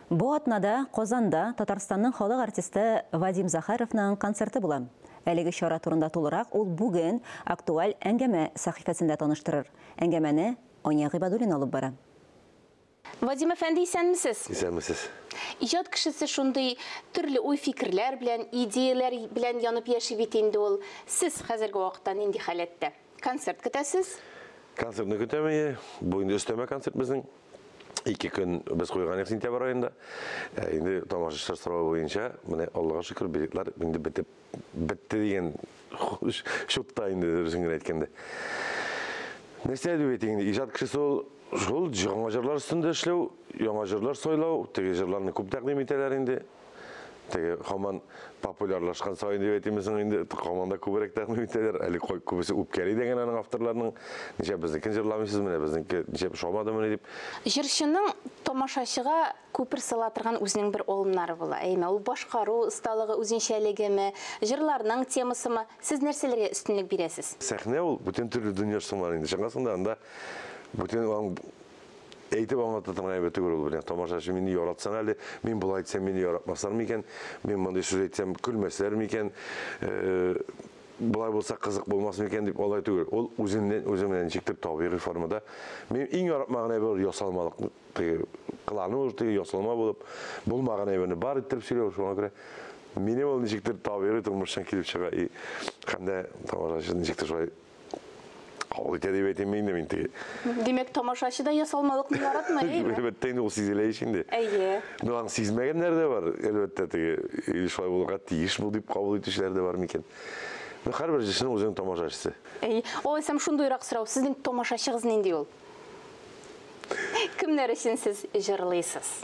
Бу атнада Казанда Татарстанның халык артисты Вадим Захаровның концерты була. Әлеге чара турында тулырак ул бүген актуаль әңгәмә сәхифәсендә таныштырыр. Әңгәмәне Ания Гыйбадуллина алып бара. Вадим әфәнде, исәнмесез? Исәнмесез. Иҗат кешесе шундый төрле уй-фикерләр белән, идеяләр белән янып яши бит инде ул. Сез хәзерге вакытта нинди халәттә? Концерт көтәсез? Концертны көтәм, әйе. Бу инде өстәмә концерт безнең. 2 көн без куйган идек сентябрь аенда. Инде тамашачылар соравы буенча, менә Аллага шөкер, билетлар инде бетеп бетте дигән чутта инде, дөресен генә әйткәндә. Нәрсә дип әйтик инде, иҗат кешесе ул шул яңа җырлар өстендә эшләү, яңа җырлар сайлау, теге җырларны күп тәкъдим итәләр инде. Теге һаман популярлашкан саен дип әйтимме соң инде, һаман да күбрәк тәкъдим итәләр. Әле күбесе үпкәли дә генә аның авторларының. Ничә безнекен җырламыйсыз, менә безнеке ничә ошамадымыни дип. Җырчының тамашачыга күпер сала торган үзенең бер алымнары була. Әйме, ул башкару осталыгы үзенчәлегеме, җырларның темасымы? Сез нәрсәләргә өстенлек бирәсез? Сәхнә ул бүтән төрле дөнья сыман инде. Чыгасың да анда бүтән аның әйтеп аңлата торган әйбер түгел ул белән. Тамашачы мине яратсаң әле, мин болай әйтсәм, мине яратмаслар микән, мин мондый сүз әйтсәм, көлмәсләр микән, болай булса кызык булмас микән дип алай түгел. Ул үзеннән үзе белән ничектер табигый формада. Мин иң яратмаган әйбер ул ясалмалык, теге кылану, теге ясалма булып, булмаган әйберне бар иттереп сөйләү. Шуңа күрә минем ул ничектер табигый тормыштан килеп чыга. И һәм дә тамашачы ничектер шулай кабул итә дип әйтәм инде мин теге. Димәк, тамашачы да ясалмалыкны яратмый, әйеме? Әлбәттә инде ул сизелә ич инде. Әйе. Ну, аны сизмәгәннәр дә бар, әлбәттә, теге, или шулай булырга тиеш бу дип кабул итүчеләр дә бар микән? Ну, һәрбер җырчының үзенең тамашачысы. Әйе. Алайсам, шундыйрак сорау, сезнең тамашачыгыз нинди ул? Кемнәр өчен сез җырлыйсыз?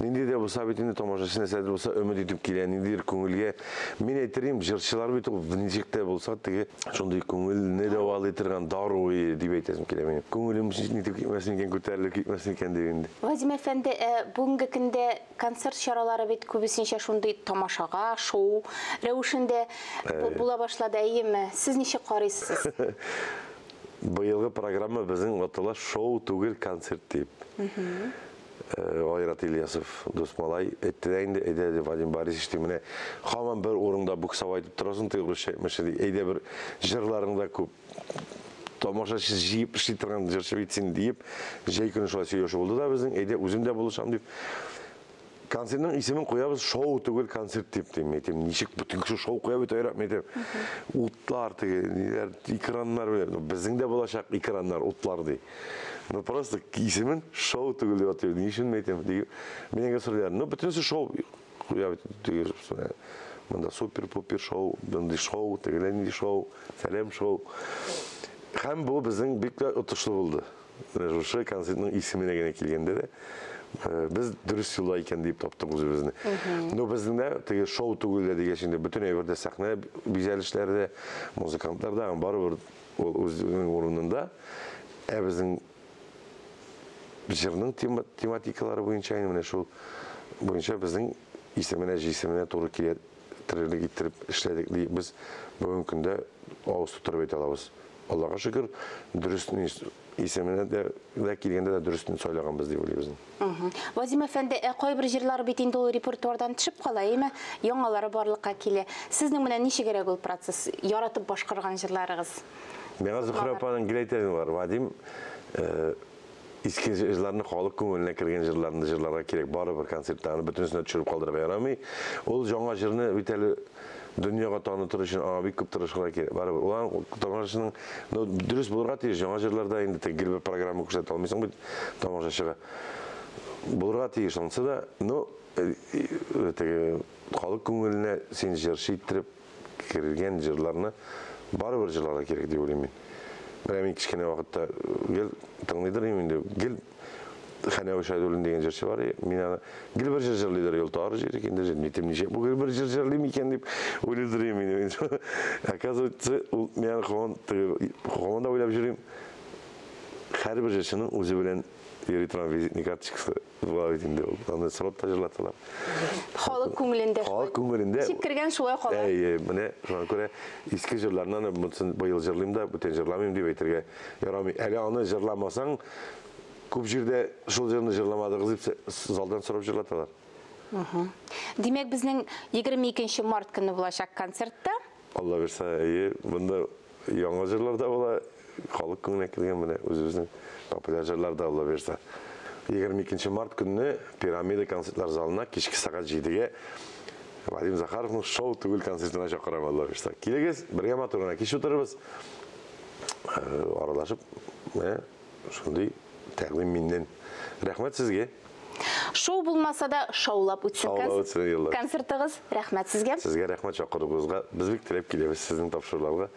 Нинди дә булса бит инде тамашачы нәрсәдер булса өмет итеп килә, ниндидер күңелгә. Мин әйтер идем, җырчылар бит ул ничек тә булса теге шундый күңелне дәвалый торган дару дип әйтәсем килә минем. Күңелем нитеп китмәсен икән, күтәрелеп китмәсен икән дип инде. Вадим әфәнде, бүгенге көндә концерт чаралары бит күбесенчә шундый тамашага, шоу рәвешендә була башлады, әйеме? Сез ничек карыйсыз? Быелгы программа безнең атала шоу түгел, концерт дип. Айрат Ильясов, дус малай, әйтте дә инде, әйдә, ди, Вадим Борисович, ди, менә һаман бер урында буксовать итеп торасың, теге русча әйтмешли, ди, әйдә бер җырларың да күп, тамашачы җыеп эшли торган җырчы бит син, диеп, җәй көне шулай сөйләшү булды да безнең, әйдә, үзем дә булышам, дип. Концертның исемен куябыз, шоу түгел, концерт дип, дим, әйтәм, ничек бөтен кеше шоу куя бит, Айрат, мин әйтәм, утлар теге, ниләр, экраннар белән, ну, безнең дә булачак экраннар, утлар, ди. Ну, просто исемен шоу түгел дип атыйбыз, ни өчен, мин әйтәм, ди, миннән генә сорыйлар, ну, бөтенесе шоу куя бит, теге, монда супер-пупер шоу, мондый шоу, тегеләй нинди шоу, сәлам шоу. Һәм бу безнең бик тә отышлы булды. Менә шушы концертның исеменә генә килгәндә дә, без дөрес юлда икән дип таптык үзебезне. Но безнең дә теге шоу түгел дә дигәч инде бөтен әйбер дә сәхнә бизәлешләре дә, музыкантлар да барыбер ул үзенең урынында. Ә безнең җырның тематикалары буенча инде менә шул буенча безнең исеменә, җисеменә туры килә терелек иттереп эшләдек дип без бүгенге көндә авыз тутырып әйтә алабыз. Аллага шөкер, дөрес исеменә дә килгәндә дә дөресен сайлаганбыз дип уйлыйбыз. Вадим әфәнде, ә кайбер җырлар бит инде ул репертуардан төшеп кала, әйеме? Яңалары барлыкка килә. Сезнең менә ничегрәк ул процесс? Яратып башкарган җырларыгыз? Миңа Зөһрә апаның гел әйтәсе бар, Вадим, иске җырларны халык күңеленә кергән җырларны җырларга кирәк. Барыбер концертта аны бөтенесен дә төшереп калдырырга ярамый. Ул яңа җырны бит әле дөньяга танытыр өчен аңа бик күп тырышырга кирәк. Барыбер ул аның тамашачының, ну, дөрес булырга тиеш. Яңа җырларда инде теге гел бер программа күрсәтә алмыйсың бит тамашачыга. Булырга тиеш анысы да, но теге халык күңеленә син җырчы иттереп кергән җырларны барыбер җырларга кирәк дип уйлыйм мин. Менә мин кечкенә вакытта гел тыңлыйдыр идем инде, гел Хәнәви Шәйдуллин дигән җырчы бар, мин аны гел бер җыр җырлыйдыр, Йолтар җир икән дә, мин әйтәм, ничек бу гел бер җыр җырлыйм икән дип уйлыйдыр идем инде. Оказывается, ул мин аны һаман теге, һаман да уйлап йөрим. Һәрбер җырчының үзе белән йөри торган визитный карточкасы була бит инде ул. Аны сорап та җырлаталар. Халык күңелендә. Халык күңелендә. Ничек кергән, шулай кала. Әйе, менә шуңа күрә иске җырларны аны монысын быел җырлыйм да, бүтән җырламыйм дип әйтергә ярамый. Әле аны җырламасаң, Күп җирдә шул җырны җырламадыгыз дип залдан сорап җырлаталар. Димәк, безнең 22 март көне булачак концертта. Алла бирсә, әйе, бында яңа җырлар да була, халык күңеленә кергән менә үзебезнең популяр җырлар да, Алла бирсә. 22 март көнне Пирамида концертлар залына кичке сәгать 7-гә Вадим Захаровның шоу түгел концертына чакырам, Алла бирсә. Килегез, бергә матур гына кич утырырбыз. Аралашып, менә шундый тәкъдим миннән. Рәхмәт сезгә. Шоу булмаса да, шаулап үтсен концертыгыз. Рәхмәт сезгә. Сезгә рәхмәт чакыруыгызга. Без бик теләп киләбез сезнең тапшыруларга.